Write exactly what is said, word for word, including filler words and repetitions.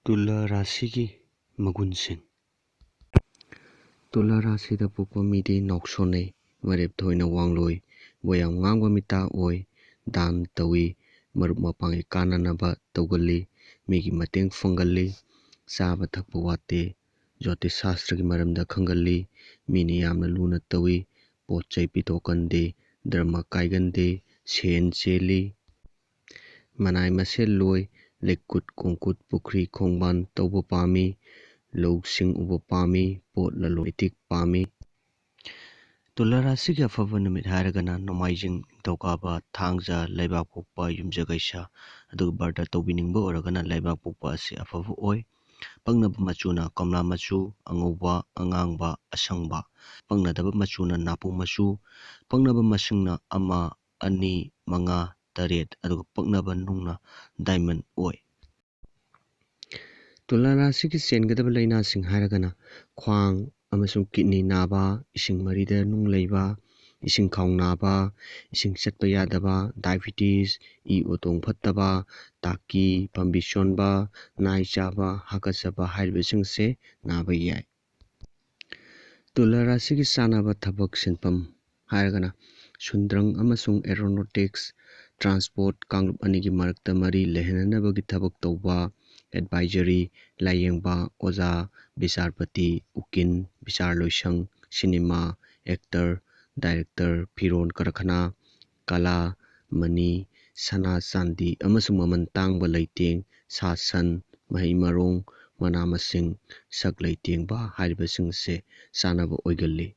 ꯇꯨꯂꯥ ꯔꯥꯁꯤꯒꯤ ꯃꯒꯨꯟꯁꯤꯡ꯫ ꯇꯨꯂꯥ ꯔꯥꯁꯤꯗ ꯄꯣꯛꯄ ꯃꯤꯗꯤ ꯅꯥꯎꯁꯣꯟꯅꯩ, ꯃꯔꯦꯞ ꯊꯣꯏꯅ ꯋꯥꯡꯂꯣꯏ, ꯋꯥ ꯌꯥꯝ ꯉꯥꯡꯕ ꯃꯤꯇꯥ ꯑꯣꯏ, ꯗꯥꯟ ꯇꯧꯏ, ꯃꯔꯨꯞ ꯃꯄꯥꯡꯒꯤ ꯀꯥꯟꯅꯅꯕ ꯇꯧꯒꯜꯂꯤ, ꯃꯤꯒꯤ ꯃꯇꯦꯡ ꯄꯥꯡꯒꯜꯂꯤ, ꯆꯥꯕ ꯊꯛꯄ ꯋꯥꯠꯇꯦ, ꯖꯣꯇꯤꯁ ꯁꯥꯁꯇ꯭ꯔꯒꯤ ꯃꯔꯝꯗ ꯈꯪꯒꯜꯂꯤ, ꯃꯤꯅ ꯌꯥꯝꯅ ꯂꯨꯅ ꯇꯧꯏ, ꯄꯣꯠ ꯆꯩ ꯄꯤꯊꯣꯛꯀꯟꯗꯦ, ꯙꯔꯃ ꯀꯥꯏꯒꯟꯗꯦ, ꯁꯦꯟ ꯆꯦꯜꯂꯤ, ꯃꯅꯥꯏ ꯃꯁꯦꯜ ꯂꯣꯏ, ꯂꯩꯀꯨꯠ ꯀꯣꯡꯀꯨꯠ ꯄꯨꯈ꯭ꯔꯤ ꯈꯣꯡꯕꯥꯟ ꯇꯧꯕ ꯄꯥꯝꯃꯤ, ꯂꯧꯁꯤꯡ ꯎꯕ ꯄꯥꯝꯃꯤ, ꯄꯣꯠ ꯂꯂꯣꯟ ꯏꯇꯤꯛ ꯄꯥꯝꯃꯤ꯫ ꯇꯨꯂꯥ ꯔꯥꯁꯤꯒꯤ ꯑꯐꯕ ꯅꯨꯃꯤꯠ ꯍꯥꯏꯔꯒꯅ ꯅꯣꯡꯃꯥꯏꯖꯤꯡ, ꯅꯤꯡꯊꯧꯀꯥꯕ, ꯊꯥꯡꯖ, ꯂꯩꯕꯥꯛꯄꯣꯛꯄ, ꯌꯨꯝꯖꯀꯩꯁ, ꯑꯗꯨꯒ ꯕ꯭ꯔꯇ ꯇꯧꯕꯤꯅꯤꯡꯕ ꯑꯣꯏꯔꯒꯅ ꯂꯩꯕꯥꯛꯄꯣꯛꯄ ꯑꯁꯤ ꯑꯐꯕ ꯑꯣꯏ꯫ ꯄꯛꯅꯕ ꯃꯆꯨꯅ ꯀꯣꯝꯂꯥ ꯃꯆꯨ, ꯑꯉꯧꯕ, ꯑꯉꯥꯡꯕ, ꯑꯁꯪꯕ꯫ ꯄꯛꯅꯗꯕ ꯃꯆꯨꯅ ꯅꯥꯄꯨ ꯃꯆꯨ꯫ ꯄꯛꯅꯕ ꯃꯁꯤꯡꯅ ꯑꯃ, ꯑꯅꯤ, ꯃꯉꯥ, ꯇꯔꯦꯠ, ꯑꯗꯨꯒ ꯄꯛꯅꯕ ꯅꯨꯡꯅ diamond ꯑꯣꯏ꯫ ꯇꯨꯂꯥ ꯔꯥꯁꯤꯒꯤ ꯆꯦꯟꯒꯗꯕ ꯂꯥꯏꯅꯥꯁꯤꯡ ꯍꯥꯏꯔꯒꯅ ꯈ꯭ꯋꯥꯡ ꯑꯃꯁꯨꯡ kidney ꯅꯥꯕ, ꯏꯁꯤꯡ ꯃꯔꯤꯗ ꯅꯨꯡ ꯂꯩꯕ, ꯏꯁꯤꯡ ꯈꯥꯎ ꯅꯥꯕ, ꯏꯁꯤꯡ ꯆꯠꯄ ꯌꯥꯗꯕ, diabetes, ꯏ ꯑꯣꯇꯣꯡ ꯐꯠꯇꯕ, ꯇꯥꯀꯤ, ꯄꯥꯝꯕꯤ ꯆꯣꯟꯕ, ꯅꯥꯏ ꯆꯥꯕ, ꯍꯥꯀꯠꯆꯕ ꯍꯥꯏꯔꯤꯕꯁꯤꯡꯁꯦ ꯅꯥꯕ ꯌꯥꯏ꯫ ꯇꯨꯂꯥ ꯔꯥꯁꯤꯒꯤ ꯆꯥꯅꯕ ꯊꯕꯛ ꯁꯤꯟꯐꯝ ꯍꯥꯏꯔꯒꯅ ꯁꯨꯟꯗ꯭ꯔꯪ ꯑꯃꯁꯨꯡ aeronautics, transport, ꯀꯥꯡꯂꯨꯞ ꯑꯅꯤꯒꯤ ꯃꯔꯛꯇ ꯃꯔꯤ ꯂꯩꯍꯟꯅꯅꯕꯒꯤ ꯊꯕꯛ ꯇꯧꯕ, advisory, ꯂꯥꯏꯌꯦꯡꯕ, ꯑꯣꯖꯥ, ꯕꯤꯆꯥꯔꯄꯇꯤ, ꯎꯀꯤꯜ, ꯕꯤꯆꯥꯔ ꯂꯣꯏꯁꯪ, cinema, actor, director, ꯐꯤꯔꯣꯟ ꯀꯔꯈꯅꯥ, ꯀꯂꯥ, ꯃꯅꯤ, ꯁꯅꯥ ꯆꯥꯟꯗꯤ ꯑꯃꯁꯨꯡ ꯃꯃꯜ ꯇꯥꯡꯕ ꯂꯩꯇꯦꯡ, ꯁꯥ ꯁꯟ, ꯃꯍꯩ ꯃꯔꯣꯡ, ꯃꯅꯥ ꯃꯁꯤꯡ, ꯁꯛ ꯂꯩꯇꯦꯡꯕ ꯍꯥꯏꯔꯤꯕꯁꯤꯡ ꯑꯁꯦ ꯆꯥꯅꯕ ꯑꯣꯏꯒꯜꯂꯤ꯫